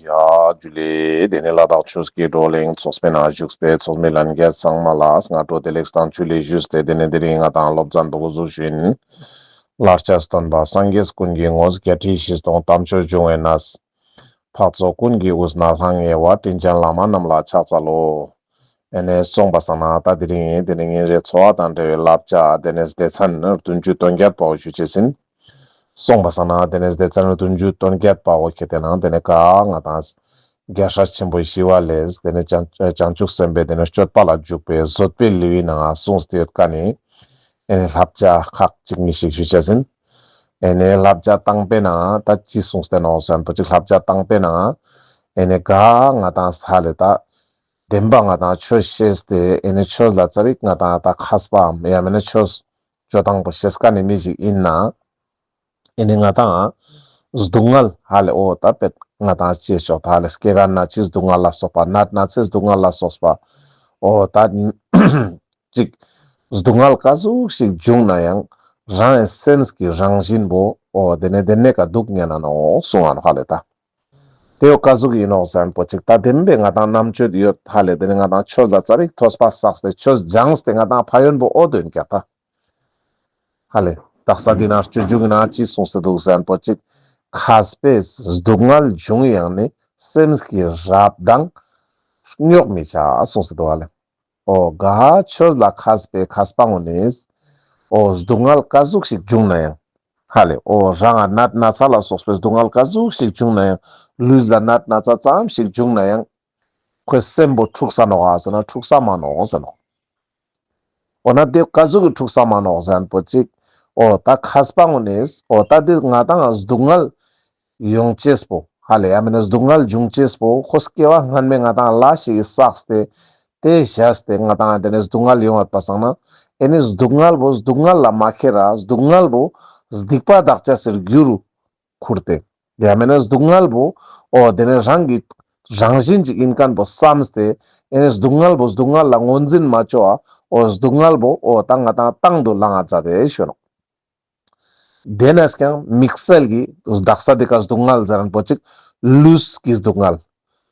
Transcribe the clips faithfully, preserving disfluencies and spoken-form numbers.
ཡ་ཇུ་ལེ། དེ་ནས་ལ་དྭགས་ཆོས་ཀྱི་བགྲོ་གླེང་ཚོགས་པའི་ནང་བཞུགས་པའི་ཚོགས་མི་ལྷན་རྒྱས་ཚང་མ་ལ་སྔ་དྲོ་བདེ་ལེགས་དང་ཇུ་ལེ་ཞུས་ཏེ། དེ་ནས་དེ་རིང་ང་དང་སློབ་ཚན་པོ་འགོ་བཙུགས་ཤིན། ལར་ཆ་སྟོན་པ་སངས་རྒྱས་ཀུན་གྱི་ངོ་བོ། བརྒྱད་ཁྲི་བཞི་སྟོང་དམ་ཆོས་འབྱུང་བའི་གནས། འཕགས་ཚོགས་ཀུན་གྱི་དབུས་ན་ལྷང་ངེ་བ། དྲིན་ཅན་བླ་མ་རྣམས་ལ་ཕྱག་འཚལ་ལོ། ཨེ་ནས་སོང་པ་སང་ན་ད་དེ་རིང་དེ་ནས་ཉིན་རེའི་འཚོ་བ་དང་འབྲེལ་བའི་བསླབ་བྱ་དེ་ནས་སྡེ་ཚན་བདུན་ཅུ་དོན་བརྒྱད་པའོ་ཞུ་ཅེས་ཡིན། སོང་པ་སང་ན་དེ་ནས་སྡེ་ཚན་བདུན་ཅུ་དོན་བརྒྱད་པའོ་ཁེ་ཏེ་ནང་དེ་ནས་ག་ང་དང་རྒྱལ་སྲས་ཆེན་པོ་ཞི་བ་ལྷས་དེ་ནས་བྱང་བྱང་ཆུབ་སེམས་དཔའི་དེ་ནས་སྤྱོད་པ་ལ་འཇུག་པའི་བཟོད་པའི་ལེའུའི་ནང་གསུངས་ཏེ་ཡོད་ཀ་ནི། ཨེ་ནས་བསླབ་བྱ་ཁག་ཅིག་གཉིས་ཤིག་ཞུ་ཅེས་ཡིན། ཨེ་ནས་བསླབ་བྱ་དང་པོའི་ནང་ད་ཅི་གསུངས་ཏེ་ནོག་ཟེར་ན་པོ་ཅིག་བསླབ་བྱ་དང་པོའི་ནང་ཨེ་ནས་ག་ང་དང་ས་ལེ་ད་བདེན་པ་ང་དང་ཆོས་ཤེས་ཏེ་ཨེ་ནས་ཆོས་ལ་ཙ་པིག་ང་དང་ད་མཁས་པའམ་ཡང་མེན་ན་ཆོས་སྤྱོད་སྟངས་པོ་ཤེས་ཀ་ནི་མི་ཞིག་ཡིན་ན། ཨེ་ནས་ང་དང་སྡུག་བསྔལ་ཧ་ལེ་འོ་ད་པེད་ང་དང་ཅི་ཆོག་ད་ཧ་ལེ་སྐྱེ་རྒ་ན་འཆིའི་སྡུག་བསྔལ་ལ་སོགས་པ་ནད་ན་ཚའི་སྡུག་བསྔལ་ལ་སོགས་པ་འོ་ད་ཅིག་སྡུག་བསྔལ་ག་ཟུག་ཞིག་བྱུང་ན་ཡང་རང་ཡང་སེམས་ཀྱི་རང་བཞིན་པོ་འོ་དེ་ནས་དེ་ནས་ཀ་སྡུག་བསྔལ་ན་ནོག་གསུང་ང་ནོག་ཧ་ལེ་ད། དེ་བོ་ག་ཟུག་ཡིན་ནོག་ཟེར་ན་པོ་ཅིག་ད་བདེན་པའི་ང་དང་རྣམ་དཔྱོད་ཡོད་ཧ་ལེ་དེ་ནས་ང་དང་ཆོས་ལ་ཙ་པིག་ཐོས་པ་བསགས་ཏེ་ཆོས་སྦྱངས་ཏེ་ང་དང་ཕན་ཡོན་པོ་འོ་དོ་ཡིན་ཀྱག་ད། ཧ་ལེ། དག་ས་འདི་ན་སྤྱོད་འཇུག་ན་ཅི་གསུངས་ཏེ་འདུག་ཟེར་ན་པོ་ཅིག་མཁས་པས་སྡུག་བསྔལ་བྱུང་ཡང་ནི། སེམས་ཀྱི་རབ་མདངས་རྙོག་མི་བྱ་གསུངས་ཏེ་འདུག་ཧ་ལེ། འོ་ག་ཆོས་ལ་མཁས་པའི་མཁས་པ་ངོ་ནི། འོ་སྡུག་བསྔལ་ག་ཟུག་ཞིག་བྱུང་ན་ཡང་། ཧ་ལེ། འོ་རང་ང་ནད་ན་ཚ་ལ་སོགས་པའི་སྡུག་བསྔལ་ག་ཟུག་ཞིག་བྱུང་ན་ཡང་། ལུས་ལ་ནད་ན་ཚ་ཙམ་ཞིག་བྱུང་ན་ཡང་། ཁོའི་སེམས་པོ་འཁྲུགས་ས་ནོག་ག་ཟེར་ན་འཁྲུགས་ས་མ་ནོག་ཟེར་ནོག་འོ་ན་དེ་ག་ཟུག་གི་འཁྲུགས་ས་མ་ནོག་ཟེར་ན་པོ་ཅིག་འོ་ད་མཁས་པ་ངོ་ནི་འོ་ད་དེ་ང་དང་སྡུག་བསྔལ་ཡོང་ཅེས་པོ་ཧ་ལེ་ཡང་མེན་ན་སྡུག་བསྔལ་འབྱུང་ཅེས་པོ་ཁོ་སྐྱེ་བ་སྔན་མའི་ང་དང་ལས་ཤིག་གི་བསགས་ཏེ་དེ་བཞག་སྟེ་ང་དང་དེ་ནས་སྡུག་བསྔལ་ཡོང་བ་པ་སང་ན་ཨེ་ནི་སྡུག་བསྔལ་པོ་སྡུག་བསྔལ་ལ་མ་ཁྱེར་ར་སྡུག་བསྔལ་པོ་སྡིག་པ་དག་ཅེས་སི་རྒྱུ་རུ་ཁུར་ཏེ། ཡང་མེན་ན་སྡུག་བསྔལ་པོ་འོ་དེ་ནས་རང་གི་རང་བཞིན་ཅིག་ཡིན་མཁན་པོ་བསམས་ཏེ་ཨེ་ནས་སྡུག་བསྔལ་པོ་སྡུག་བསྔལ་ལ་ངོས་འཛིན་མ་བཅོ་བ་འོ་སྡུག་བསྔལ་པོ་འོ་ད་ང་དང་དང་དུ་ལངས་ང་མཛད་དེ་ཞུ་ནོག་དེ་ནས་ཀྱང་དམིགས་བསལ་གྱི་དག་ས་དེ་ཀ་སྡུག་བསྔལ་ཟེར་ན་པོ་ཅིག་ལུས་ཀྱི་སྡུག་བསྔལ།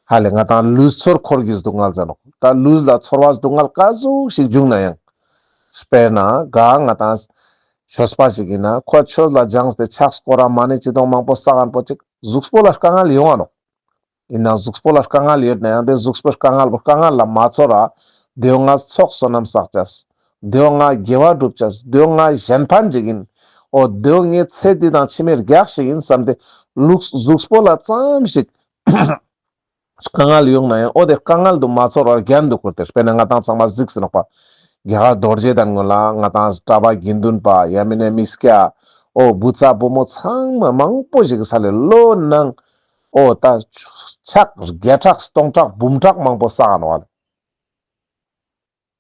ཧ་ལེ་ང་དང་ལུས་ཚོར་འཁོར་གྱི་སྡུག་བསྔལ་ཟེར་ནོག་ད་ལུས་ལ་ཚོར་བ་སྡུག་བསྔལ་ག་ཟུག་ཞིག་བྱུང་ན་ཡང་། དཔེར་ན་ག་ང་དང་ཆོས་པ་ཞིག་ཡིན་ན་ཁོ་ཆོས་ལ་སྦྱངས་ཏེ་ཕྱག་སྐོར་ར་མ་ཎི་ཅི་དང་མང་པོ་བསགས་ན་པོ་ཅིག་གཟུགས་པོ་ལ་དཀའ་ངལ་ཡོང་ང་ནོག་ཡིན་ན་གཟུགས་པོ་ལ་དཀའ་ངལ་ཡོད་ན་ཡང་དེ་གཟུགས་པོའི་དཀའ་ངལ་པོ་དཀའ་ངལ་ལ་མ་ཚོར་ར་དེ་བོ་ང་ཚོགས་བསོད་ནམས་བསགས་ཅེས། དེ་བོ་ང་དགེ་བ་སྒྲུབ་ཅེས། དེ་བོ་ང་གཞན་ཕན་ཅིག་ཡིན། འོ་དེ་བོ་ངའི་ཚེ་འདི་དང་ཕྱི་མའི་རྒྱགས་ཤིག་ཡིན་བསམས་ཏེ་ལུགས་གཟུགས་པོ་ལ་ཙམ་ཞིག་དཀའ་ངལ་ཡོང་ན་ཡང་འོ་དེ་དཀའ་ངལ་དུ་མ་ཚོར་བར་རྒྱན་དུ་ཁུར་ཏེ། དཔེར་ན་ང་དང་ཚང་མ་གཟིགས་སེ་ནོག་པ། རྒྱ་གར་རྡོ་རྗེ་གདན་ངོ་ལ་ང་དང་གྲྭ་པ་དགེ་འདུན་པ་ཡང་མེན་ན་མི་སྐྱ་འོ་བུ་ཚ་བུ་མོ་ཚང་མ་མང་པོ་ཞིག་གི་ས་ལེ་ལོ་ནང་འོ་ད་ཕྱག་བརྒྱ་ཕྲག་སྟོང་ཕྲག་འབུམ་ཕྲག་མང་པོ་བསགས་ནོག་ལེ།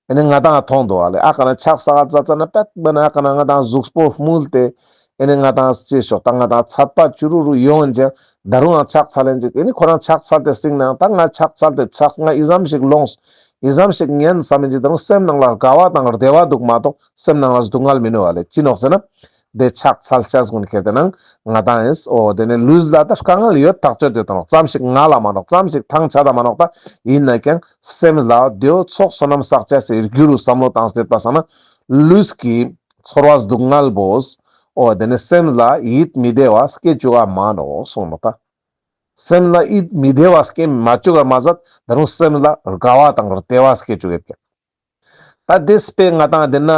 ཨེ་ནི་ང་དང་མཐོང་འདུག་ལེ། ཨ་ཀ་ན་ཕྱག་བསགས་ཙ་ཙ་ན་པད་མ་ན་ཨ་ཀ་ན་ང་དང་གཟུགས་པོ་སྨུལ་ཏེ། ཨེ་ནི་ང་དང་ཅི་ཤོག་ད་ང་དང་ཚད་པ་ཅུ་རུ་རུ་ཡོང་ཅེས། ད་རུང་ང་ཕྱག་འཚལ་ལེན་ཅིག་ཨེ་ནི་ཁོ་རང་ཕྱག་འཚལ་ཏེ་སྟིང་ནེ་ད་ང་ཕྱག་འཚལ་ཏེ་ཕྱག་ང་ཨི་ཙམ་ཞིག་ལོངས། ཨི་ཙམ་ཞིག་ཉན་བསམ་ཡིན་ཅིག་ད་རུང་སེམས་ནང་ལ་དགའ་བ་དང་བདེ་བ་འདུག་མ་གཏོགས་སེམས་ནང་ལ་སྡུག་བསྔལ་མི་ནུག་ལེ། ཅི་ནོག་ཟེར་ན། དེ་ཕྱག་འཚལ་ཅེས་ཀུན་ཁྱེར་ཏེ་ནང་ང་དང་ཨིན། འོ་དེ་ནི་ལུས་ལ་ད་དཀའ་ངལ་ཡོད་ཐག་ཆོད་དེ་དང་ཙམ་ཞིག་ང་ལ་མ་ནོག་ཙམ་ཞིག་ཐང་ཆད་ད་མ་ནོག་ད་ཡིན་ན་ཀྱང་སེམས་ལ་དེ་བོ་ཚོགས་བསོད་ནམས་བསགས་ཅེས་སི་རྒྱུ་རུ་བསམ་བློ་བཏང་སྟེ་ཡོད་པ་སང་ན་ལུས་ཀྱི་ཚོར་བ་སྡུག་བསྔལ་བོས་འོ་དེ་ནི་སེམས་ལ་ཡིད་མི་བདེ་བ་སྐྱེ་བཅུག་ག་མ་ནོག་གསུངས་ནོག་ད། སེམས་ལ་ཡིད་མི་བདེ་བ་སྐྱེ་མ་བཅུག་ག་མ་ཟད་ད་རུང་སེམས་ལ་དགའ་བ་དང་བདེ་བ་སྐྱེ་བཅུག་ཡོད་ཀྱག་ད་དེ་དཔེ་ང་དང་དེ་ན་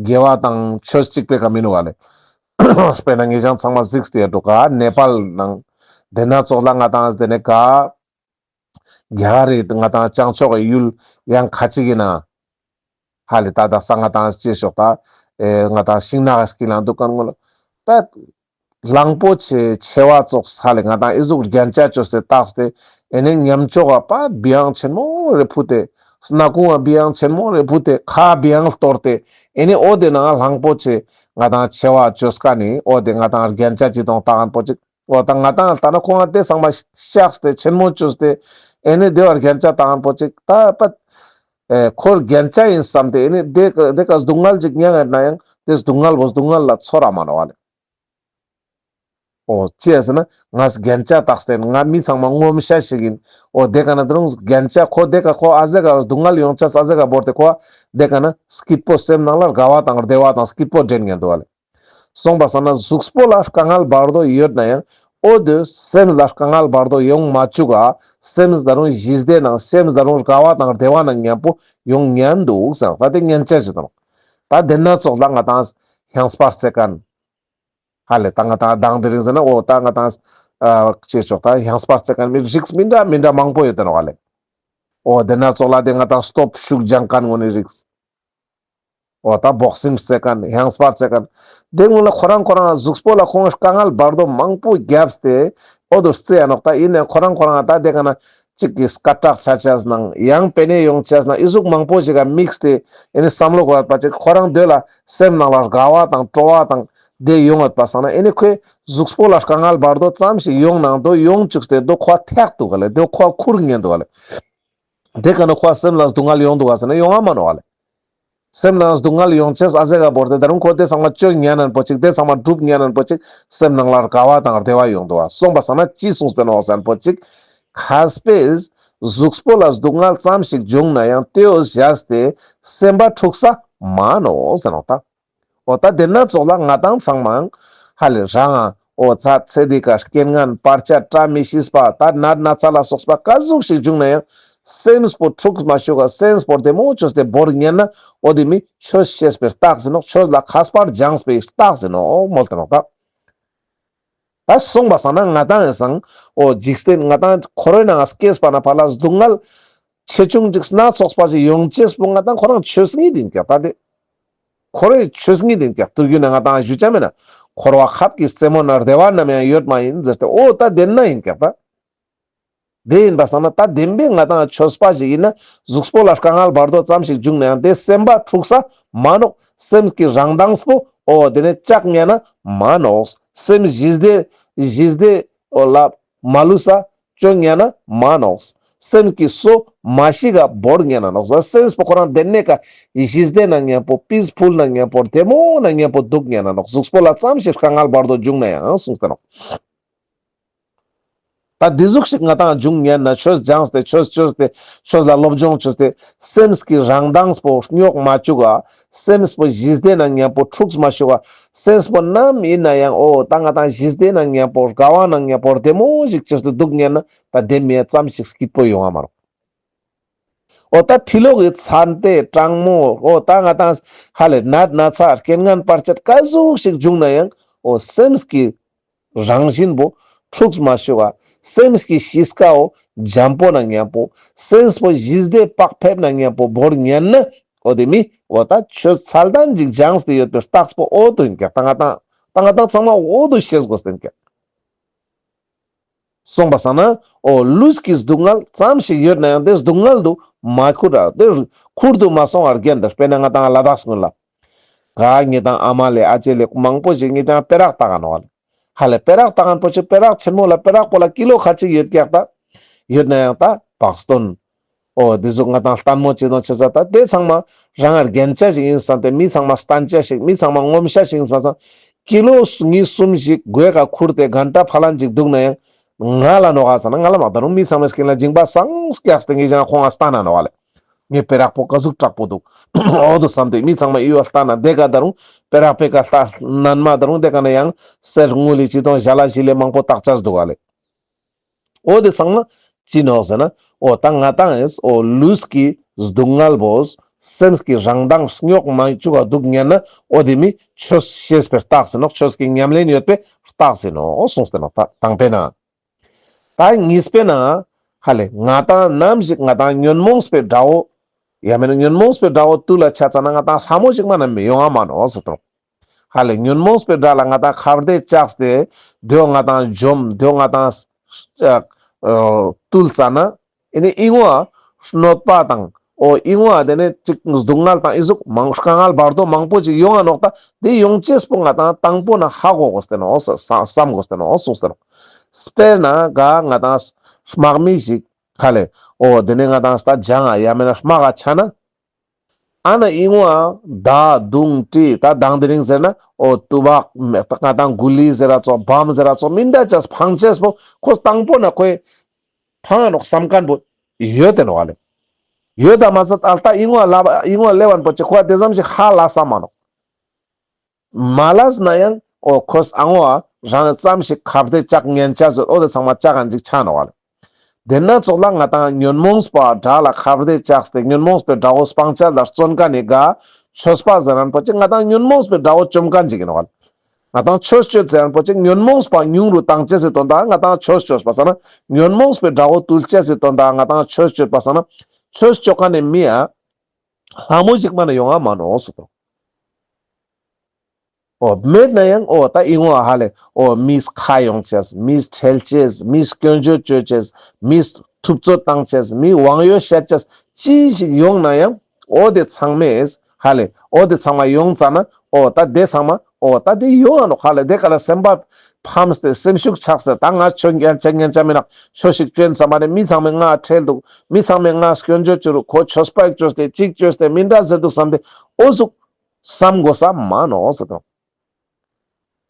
དགེ་བ་དང་ཆོས་གཅིག་པའི་ཀ་མི་ནུག་ལེ། དཔེར་ན་ངེད་ཅག་ཚང་མ་གཟིགས་ཏེ་ཡོད་འགྲོ་ག་ནེ་པཱལ་ནང་དེ་ན་ཙོགས་ལ་ང་དང་དེ་ནེ་ག་རྒྱ་གར་རི་ང་དང་བྱང་ཕྱོགས་ཀྱི་ཡུལ་ཡང་ཁ་ཅིག་གི་ནང་ཧ་ལེ་ད་ད་ས་ང་དང་ཅི་ཤོག་ད་ཨེ་ང་དང་ཤིང་ནགས་སྐྱིལ་ལ་འདུག་ག་ངོ་ལ་པད། གླང་པོ་ཆེ་ཆེ་བ་ཙོགས་ཧ་ལེ་ང་དང་ཨི་ཟུག་རྒྱན་ཆ་བཅོས་ཏེ་བཏགས་ཏེ་ཨེ་ནི་ཉམ་ཅོག་ག་པ་བི་ཡང་ཆེན་མོ་རེ་ཕུ་སྟེ་སྣ་ཁུང་བ་བི་ཡང་ཆེན་མོ་རེ་ཕུ་སྟེ་ཁ་བི་ཡང་གཏོར་ཏེ་ཨེ་ནི་འོ་དེ་ནང་གླང་པོ་ཆེ་ང་དང་ཆེ་བ་བཅོས་ཀ་ནི་འོ་དེ་ང་དང་རྒྱན་ཆ་ཅི་དང་བཏགས་མཁན་པོ་ཅིག་འོ་ད་ང་དང་ལྟ་ན་ཁོང་ང་དེ་ཚང་མ་བཤགས་ཏེ་ཆེན་མོ་བཅོས་ཏེ་ཨེ་ནི་དེ་བ་རྒྱན་ཆ་བཏགས་མཁན་པོ་ཅིག་ད་པ་ཨེ་ཁོ་རྒྱན་ཆ་ཡིན་བསམ་སྟེ་ཨེ་ནི་དེ་ཀ་དེ་ཀ་སྡུག་བསྔལ་ཅིག་མྱངས་ཡོད་ན་ཡང་དེ་སྡུག་བསྔལ་བོ་སྡུག་བསྔལ་ལ་ཚོར་ར་མ་ནོག་ལེ། འོ་ཅི་ཡ་ཟེར་ན་ང་རྒྱན་ཆ་བཏགས་ཏེ་ང་མི་ཚང་མ་ངོམས་ཤེས་ཤིག་ཡིན། འོ་དེ་ཀ་ན་ད་རུང་རྒྱན་ཆ་ཁོ་དེ་ཀ་ཁོ་ཨ་ཟེ་ག་སྡུག་བསྔལ་ཡོང་ཆ་ཨ་ཟེ་ག་བོར་ཏེ་ཁོ་དེ་ཀ་ན་སྐྱིད་པོ་སེམས་ནང་ལ་དགའ་བ་དང་བདེ་བ་དང་སྐྱིད་པོ་འདྲེན་ཉན་འདུག་བ་ལེ། སོང་པ་སང་ན་གཟུགས་པོ་ལ་དཀའ་ངལ་བར་དོ་ཡོད་ན་ཡང་འོ་དེ་སེམས་ལ་དཀའ་ངལ་བར་དོ་ཡོང་མ་བཅུག་ག་སེམས་ད་རུང་ཞི་བདེ་ནང་སེམས་ད་རུང་དགའ་བ་དང་བདེ་བ་ནང་མཉམ་པོ་ཡོང་ཉན་འདུག་ཟེར་ད་དེ་ཉན་ཆ་ཞིག་དང་། ད་དེ་ན་ཙོགས་ལ་ང་དང་ཧང་སྤར་རྩེ་མཁན། ཧ་ལེ་ད་ང་དང་དང་དེ་རིང་ཟེར་ན་འོ་ད་ང་དང་ཨ་ཅེ་ཆོག་ད་ཧང་སྤར་རྩེ་མཁན་མི་རིགས་མི་འདྲ་མི་འདྲ་མང་པོ་ཡོད་དེ་ནོག་ཧ་ལེ། འོ་དེ་ན་ཙོགས་ལ་དེ་ང་དང་སྟོབས་ཤུགས་སྦྱང་མཁན་ངོ་ནི་རིགས། འོ་ད་བོག་སིང་རྩེ་མཁན་ཧང་སྤར་རྩེ་མཁན། དེ་ངོ་ལ་ཁོ་རང་ཁོ་རང་གཟུགས་པོ་ལ་ཁོང་དཀའ་ངལ་བར་དོ་མང་པོ་བརྒྱབ་སྟེ་འོ་དོ་རྩེ་ཡ་ནོག་ད་ཡིན་ནའང་ཁོ་རང་ཁོ་རང་ད་དེ་ཀ་ན་གཅིག་གི་སྐད་གྲགས་ཆ་ཆས་ནང་ཡང་པེ་ནེ་ཡོང་ཆས་ནང་ཨི་ཟུག་མང་པོ་ཞིག་ག་དམིགས་ཏེ་ཨེ་ནི་བསམ་བློ་གོ་བ་ཅིག་ཁོ་རང་དེ་ལ་སེམས་ནང་ལ་དགའ་བ་དང་སྤྲོ་བ་དང་དེ་ཡོང་ཡོད་པ་སང་ན་ཨེ་ནི་ཁོའི་གཟུགས་པོ་ལ་དཀའ་ངལ་བར་དོ་ཙམ་ཞིག་ཡོང་ནང་དོ་ཡོང་བཅུག་སྟེ་དོ་ཁོ་ཐེག་འདུག་ག་ལེ། དོ་ཁོ་ཁུར་ཉན་འདུག་ག་ལེ། དེ་ཀ་ན་ཁོ་སེམས་ལ་སྡུག་བསྔལ་ཡོང་འདུག་ག་ཟེར་ན་ཡོང་ང་མ་ནོག་ག་ལེ། སེམས་ནང་སྡུག་བསྔལ་ཡོང་ཆེས་ཨ་ཟེ་ག་བོར་ཏེ་ད་རུང་ཁོ་དེ་ཚང་མ་བཅོ་ཉན་ནན་པོ་ཅིག་དེ་ཚང་མ་སྒྲུབ་ཉན་ནན་པོ་ཅིག་སེམས་ནང་ལ་དགའ་བ་དང་བདེ་བ་ཡོང་འདུག་བ། སོང་པ་སང་ན་ཅི་གསུངས་ཏེ་ནོག་ཟེར་ན་པོ་ཅིག་མཁས་པས་གཟུགས་པོ་ལ་སྡུག་བསྔལ་ཙམ་ཞིག་བྱུང་ན་ཡང་དེའོ་བཞག་སྟེ་སེམས་པ་འཁྲུགས་ས་མ་ནོག་ཟེར་ནོག་ད། འོ་ད་དེ་ན་ཙོགས་ལ་ང་དང་ཚང་མའང་ཧ་ལེ་རང་ཨ་འོ་ཚ་ཚེ་འདི་ཀ་རྐྱེན་ངན་བར་ཆད་བཀྲ་མི་ཤིས་པ་ད་ནད་ན་ཚ་ལ་སོགས་པ་ག་ཟུག་ཞིག་བྱུང་ན་ཡང་སེམས་པོ་འཁྲུགས་མ་བཅུག་ག་སེམས་པོ་བདེ་མོ་བཅོས་ཏེ་བོར་ཉན་ན་འོ་དེ་མི་ཆོས་ཤེས་པའི་རྟགས་ཟེར་ནོག་ཆོས་ལ་མཁས་པར་སྦྱངས་པའི་རྟགས་ཟེར་ནོག་མོལ་ཏེ་ནོག་ད། ད་སོང་པ་སང་ན་ང་དང་ཡང་སང་འོ་འཇིག་རྟེན་ང་དང་འཁོར་བའི་ནང་སྐྱེས་པ་ན་ཕར་ལ་སྡུག་བསྔལ་ཆེ་ཆུང་ཅིག་སྣ་ཚོགས་པ་ཞིག་ཡོང་ཅེས་པོ་ང་དང་ཁོ་རང་ཆོས་ཉིད་ཡིན་ཀྱག་ད་དེ། འཁོར་བའི་ཆོས་ཉིད་ཡིན་ཀྱག་དུས་རྒྱུན་ན་ང་དང་ཞུ་ཆ་མེད་ན་འཁོར་བ་ཁབ་ཀྱི་རྩེ་མོ་ན་བདེ་བ་ནམ་ཡང་ཡོད་མ་ཡིན་ཟེར་ཏེ་འོ་ད་དེ་ན་ཡིན་ཀྱག་ད། དེ་ཡིན་པ་སང་ན་ད་བདེན་པའི་ང་དང་ཆོས་པ་ཞིག་ཡིན་ན་གཟུགས་པོ་ལ་དཀའ་ངལ་བར་དོ་ཙམ་ཞིག་བྱུང་ན་ཡང་དེ་སེམས་པ་འཁྲུགས་ས་མ་ནོག་སེམས་ཀྱི་རང་མདངས་པོ་འོ་དེ་ནས་བཅག་ཉན་ན་མ་ནོག་སེམས་ཞི་བདེ་ཞི་བདེ་འོ་ལ་མ་ལུས་ས་བཅོ་ཉན་ན་མ་ནོག་སེམས་ཀྱི་སོ་མ་ཤི་ག་བོར་ཉན་ན་ནོག་སེམས་པོ་ཁོ་རང་དེ་ནས་ཀ་ཞི་བདེ་ན་མཉམ་པོ་པིས་ཕུལ་ན་མཉམ་པོ་བདེ་མོ་ན་མཉམ་པོ་འདུག་ཉན་ན་ནོག་གཟུགས་པོ་ལ་ཙམ་ཞིག་དཀའ་ངལ་བར་དོ་བྱུང་ན་ཡང་གསུངས་ཏེ་ནོག་ད་འདི་ཟུག་ཞིག་ང་དང་འབྱུང་ཉན་ན་ཆོས་སྦྱངས་ཏེ་ཆོས་བཅོས་ཏེ་ཆོས་ལ་སློབ་སྦྱོང་བཅོས་ཏེ་སེམས་ཀྱི་རང་མདངས་པོ་རྙོག་མ་བཅུག་ག་སེམས་པོ་ཞི་བདེ་ན་མཉམ་པོ་འཁྲུགས་མ་བཅུག་ག་སེམས་པོ་ནམ་ཡིན་ན་ཡང་འོ་ད་ང་དང་ཞི་བདེ་ན་མཉམ་པོ་དགའ་བ་ན་མཉམ་པོ་བདེ་མོ་ཞིག་བཅོས་ཏེ་འདུག་ཉན་ན་ད་དེ་མི་ཡ་ཙམ་ཞིག་སྐྱིད་པོ་ཡོང་ང་མ་རུང་། འོ་ད་ཕི་ལོག་གི་ཚན་ཏེ་གྲང་མོ་འོ་ད་ང་དང་ཧ་ལེ་ནད་ན་ཚ་རྐྱེན་ངན་བར་ཆད་ག་ཟུག་ཞིག་བྱུང་ན་ཡང་འོ་སེམས་ཀྱི་རང་བཞིན་པོ་འཁྲུགས་མ་བཅུག་ག་སེམས་ཀྱི་གཤིས་ཀའོ་འཇམ་པོ་ན་མཉམ་པོ་སེམས་པོ་ཞི་བདེ་བག་ཕེབས་ན་མཉམ་པོ་བོར་ཉན་ན་འོ་དེ་མི་འོ་ད་ཆོས་ཚད་ལྡན་ཅིག་སྦྱངས་ཏེ་ཡོད་པའི་རྟགས་པོ་འོ་དོ་ཡིན་ཀྱག་ད་ང་དང་ད་ང་དང་ཚང་མ་འོ་དོ་ཤེས་དགོས་ཏེ་ཡིན་ཀྱག་སོང་པ་སང་ན་འོ་ལུས་ཀྱི་སྡུག་བསྔལ་ཙམ་ཞིག་ཡོད་ན་ཡང་དེ་སྡུག་བསྔལ་དུ་མ་ཁུར་ར་དེ་ཁུར་དུ་མ་སོང་བར་རྒྱན་དུ་དཔེར་ན་ང་དང་ལ་དྭགས་སྔོན་ལ་ག་ངེ་དང་ཨ་མ་ལེ་ཨ་ཅེ་ལེ་མང་པོ་ཞིག་ངེ་ཅང་པེ་རག་ལྟ་ག་ནོག་ཧ་ལེ་པེ་རག་ལྟ་ག་པོ་ཅིག་པེ་རག་ཆེན་མོ་ལ་པེ་རག་པོ་ལ་ཀི་ལོ་ཁ་ཅིག་ཡོད་ཀྱག་ད་ཡོད་ན་ཡང་ད་བག་སྟོན་འོ་དེ་ཟུག་ང་དང་ལྟད་མོ་ཅི་དང་ཆེ་ས་ད་དེ་ཚང་མ་རང་ང་རྒྱན་ཆ་ཞིག་ཡིན་བསམ་སྟེ་མི་ཚང་མ་སྟན་ཆ་ཞིག་མི་ཚང་མ་ངོམས་ཤ་ཞིག་ཡིན་བསམ་ཀི་ལོ་གཉིས་གསུམ་ཞིག་སྒོས་ཀ་ཁུར་ཏེ་གན་ཏྲ་ཕ་ལན་ཅིག་འདུག་ན་ཡང་ང་ལ་ནོག་ག་ཟེར་ན་ང་ལ་མ་ད་རུང་མི་ཚང་མའི་སྐྱིན་ལ་འཇིང་པ་སངས་སྐྱགས་ཏེ་ངེ་ཅང་ཁོང་ང་སྟན་ན་ནོག་ལེ། ངེ་པེ་རག་པོ་ག་ཟུག་དྲག་པོ་འདུག་འོ་དོ་བསམ་སྟེ་མི་ཚང་མ་ཡུལ་ལྟ་ན་དེ་ག་ད་རུང་པེ་རག་པེ་ཀ་ལྟ་ནན་མ་ད་རུང་དེ་ག་ན་ཡང་གསེར་དངུལ་ལི་ཅི་དང་ཞལ་ལ་ཞི་ལེ་མང་པོ་བཏགས་ཆ་འདུག་ག་ལེ། འོ་དེ་ཚང་མ་ཅི་ནོག་ཟེར་ན། འོ་ད་ང་དང་ཨེས་འོ་ལུས་ཀྱི་སྡུག་བསྔལ་བོ་སེམས་ཀྱི་རང་མདངས་རྙོག་མ་བཅུག་ག་འདུག་ཉན་ན་འོ་དེ་མི་ཆོས་ཤེས་པའི་རྟགས་ཟེར་ནོག་ཆོས་ཀྱི་ཉམས་ལེན་ཡོད་པའི་རྟགས་ཟེར་ནོག་གསུངས་ཏེ་ནོག་ད་དང་པོའི་ནང་། ད་གཉིས་པའི་ནང་། ཧ་ལེ་ང་དང་ནམ་ཞིག་ང་དང་ཉོན་མོངས་པའི་དགྲ་བོ། ཡང་མིན་ན་ཉོན་མོངས་པའི་དགྲ་བོ་དུལ་ལ་ཆ་ཙ་ན་ང་དང་ལྷ་མོ་ཞིག་མ་ནམ་མི་ཡོང་ང་མ་ནོག་ཟེར་ཏོ། ཧ་ལེ་ཉོན་མོངས་པའི་དགྲ་ལ་ང་དང་ཁ་བརྡ་བཅགས་ཏེ་དེའོ་ང་དང་འཇོམས་དེའོ་ང་དང་ཨ་ཨ་བཏུལ་ཙ་ན་ཨེ་ནི་ཨི་ངོ་ཨ་གནོད་པ་དང་འོ་ཨི་ངོ་ཨ་དེ་ནས་ཅིག་སྡུག་བསྔལ་དང་ཨི་ཟུག་མང་དཀའ་ངལ་བར་དོ་མང་པོ་ཅིག་ཡོང་ང་ནོག་ད་དེ་ཡོང་ཅེས་པོ་ང་དང་དང་པོ་ན་ཧ་གོ་དགོས་ཏེ་ནོག་བསམ་དགོས་ཏེ་ནོག་གསུངས་ཏེ་ནོག་དཔེར་ན་ག་ང་དང་དམག་མི་ཞིག་ཧ་ལེ་འོ་དེ་ནས་ང་དང་ད་ཇང་ཨ་ཡང་མིན་ན་དམག་ག་ཆ་ན། ཨ་ན་ཨིན་བ་མདའ་མདུང་གྲི་ད་དང་དེ་རིང་ཟེར་ན་འོ་ཏུ་བག་ང་དང་གུ་ལི་ཟེར་ར་ཙོགས་བམ་ཟེར་ར་ཙོགས་མི་འདྲ་ཅེས་ཕང་ཅེས་པོ་ཁོ་དང་པོ་ན་ཁོའི་ཕང་ང་ནོག་བསམ་མཁན་པོ་ཡོད་དེ་ནོག་ཨ་ལེ། ཡོད་ད་མ་ཟད་ཨལ་ཏ་ཨིན་བ་ལ་ཨིན་བ་ལེ་བན་པོ་ཅིག་ཁོ་དེ་ཙམ་ཞིག་ཧ་ལ་ས་མ་ནོག་མ་ལས་ན་ཡང་འོ་ཁོས་ཨ་ངོ་ཨ་རང་ཙམ་ཞིག་ཁ་བརྡའི་ལྕག་ཉན་ཆ་ཟོད་འོ་དེ་ཚང་མ་ལྕག་ག་འཇིག་ཆ་ནོག་ཨ་ལེ། དེ་ན་ཙོགས་ལ་ང་དང་ཉོན་མོངས་པ་དགྲ་ལ་ཁ་བརྡའི་ལྕག་སྟེ་ཉོན་མོངས་པའི་དགྲ་བོ་སྤང་ཆ་ལ་བརྩོན་མཁན་ནི་ག་ཆོས་པ་ཟེར་རན་པོ་ཅིག་ང་དང་ཉོན་མོངས་པའི་དགྲ་བོ་བཅོམ་མཁན་ཅིག་ཨིན་ནོག་ཨ་ལེ། ང་དང་ཆོས་སྤྱོད་ཟེར་རན་པོ་ཅིག་ཉོན་མོངས་པ་ཉུང་རུ་བཏང་ཅེས་སི་དོན་དག་ང་དང་ཆོས་སྤྱོད་པ་ཟེར་ན་ཉོན་མོངས་པའི་དགྲ་བོ་བཏུལ་ཅེས་སི་དོན་དག་ང་དང་ཆོས་སྤྱོད་པ་ཟེར་ན་ཆོས་སྤྱོད་མཁན་ནི་མི་ཡ་ལྷ་མོ་ཞིག་མ་ན་ཡོང་ང་མ་ནོག་ཟེར་དོ། འོ་མེད་ན་ཡང་འོ་ད་ཨིན་བ་ཧ་ལེ་འོ་མིས་ཁ་ཡོང་ཅེས་མིས་ཁྲེལ་ཅེས་མིས་སྐྱོན་བརྗོད་བཅོ་ཅེས་མིས་ཐུབ་ཚོད་བཏང་ཅེས་མིས་དབང་ཡོད་བཤད་ཅེས་ཅི་ཞིག་ཡོང་ན་ཡང་འོ་དེ་ཚང་མས་ཧ་ལེ་འོ་དེ་ཚང་མ་ཡོང་ཙ་ན་འོ་ད་དེ་ཚང་མ་འོ་ད་དེ་ཡོང་ང་ནོག་ཧ་ལེ། དེ་ག་ལ་སེམས་པ་ཕམ་སྟེ་སེམས་ཤུགས་ཆག་སྟེ་ད་ང་ཆོས་ཉན་ཆ་ཉན་ཆ་མི་ནག་ཆོས་ཤིག་བཅོན་ས་མ་རེད། མི་ཚང་མས་ང་ཁྲེལ་འདུག་མི་ཚང་མས་ང་སྐྱོན་བརྗོད་བཅོ་རུག་ཁོ་ཆོས་པ་ཞིག་བཅོས་ཏེ་ཅིག་བཅོས་ཏེ་མི་འདྲ་ཟེར་འདུག་བསམ་སྟེ་འོ་ཟུག་བསམ་དགོས་ས་མ་ནོག་ཟེར་དོ།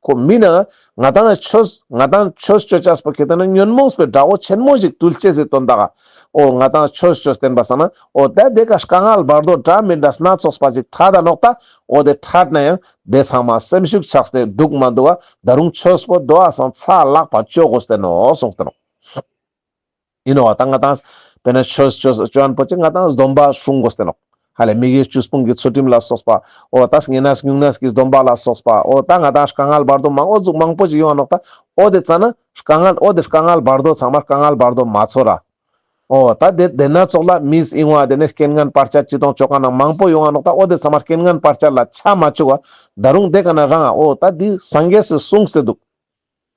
ཁོ་མི་ན་ང་དང་ཆོས་ང་དང་ཆོས་སྤྱོད་ཅེས་པོ་ཁེ་ཏེ་ན་ཉོན་མོངས་པའི་དགྲ་བོ་ཆེན་མོ་ཞིག་བཏུལ་ཅེས་སི་དོན་དག་ག་འོ་ང་དང་ཆོས་སྤྱོད་བསྟན་པ་སང་ན་འོ་ད་དེ་ཀ་དཀའ་ངལ་བར་དོ་འདྲ་མི་འདྲ་སྣ་ཚོགས་པ་ཞིག་འཕྲད་ད་ནོག་ད། འོ་དེ་འཕྲད་ན་ཡང་དེ་ཚང་མ་སེམས་ཤུགས་ཆག་སྟེ་འདུག་མ་འདུག་ག་ད་རུང་ཆོས་པོ་དོ་བ་སང་ཚ་ལག་པ་བཅོ་དགོས་ཏེ་ནོག་གསུངས་ཏེ་ནོག་ཨིན་ནོག་བ། ད་ང་དང་དཔེར་ན་ཆོས་ཆོས་ཅོ་ཨན་པོ་ཅིག་ང་དང་སྡོམ་པ་སྲུང་དགོས་ཏེ་ནོག་ཧ་ལེ་མི་དགེ་བཅུ་སྤོང་གི་ཚུལ་ཁྲིམས་ལ་སོགས་པ་འོ་ད་བསྙེན་གནས་སྨྱུང་གནས་ཀྱི་སྡོམ་པ་ལ་སོགས་པ་འོ་ད་ང་དང་དཀའ་ངལ་བར་དོ་མང་འོ་ཟུག་མང་པོ་ཞིག་ཡོང་ང་ནོག་ད་འོ་དེ་ཙ་ན་དཀའ་ངལ་འོ་དེ་དཀའ་ངལ་བར་དོ་ཚང་མ་དཀའ་ངལ་བར་དོ་མ་ཚོར་ར་འོ་ད་དེ་དེ་ན་ཙོགས་ལ་མིས་ཨིན་བ་དེ་ནས་རྐྱེན་ངན་བར་ཆད་ཅི་དང་ཅོ་མཁན་ན་མང་པོ་ཡོང་ང་ནོག་ད་འོ་དེ་ཚང་མ་རྐྱེན་ངན་བར་ཆད་ལ་ཆ་མ་བཅུག་ག་ད་རུང་དེ་ཀ་ན་རང་འོ་ད་དེ་སངས་རྒྱས་སི་གསུངས་ཏེ་འདུག་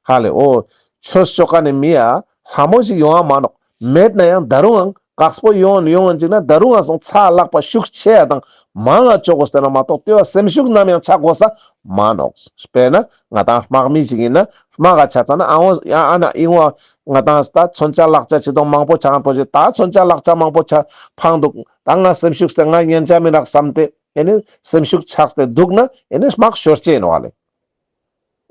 ཧ་ལེ་འོ། ཆོས་ཅོ་མཁན་ནི་མི་ཡ་ལྷ་མོ་ཞིག་ཡོང་ང་མ་ནོག་མེད་ན་ཡང་ད་རུང་ཡང་དཀགས་པོ་ཡོང་ཡོང་ཅིག་ན་ད་རུང་ཡང་སང་ཚ་ལག་པ་ཤུགས་ཆེ་ཡ་དང་མང་ང་ཅོ་དགོས་ཏེ་ན་མ་གཏོགས་དེ་བ་སེམས་ཤུགས་ནམ་ཡང་ཆག་དགོས་ས་མ་ནོག་དཔེར་ན་ང་དང་དམག་མི་ཞིག་ཡིན་ན་དམག་ག་ཆ་ཙ་ན་ཨ་འོ་ཡ་ཨ་ན་ཨིན་བ་ང་དང་ད་མཚོན་ཆ་ལག་ཆ་ཅི་དང་མང་པོ་ཆ་མཁན་པོ་ཞིག་ད་མཚོན་ཆ་ལག་ཆ་མང་པོ་ཆ་ཕང་འདུག་ད་ང་སེམས་ཤུགས་ཏེ་ང་ཉན་ཆ་མི་རག་བསམ་སྟེ་ཨེ་ནི་སེམས་ཤུགས་ཆག་སྟེ་འདུག་ན་ཨེ་ནི་དམག་ཤོར་ཅེས་ཡིན་ནོག་ཧ་ལེ།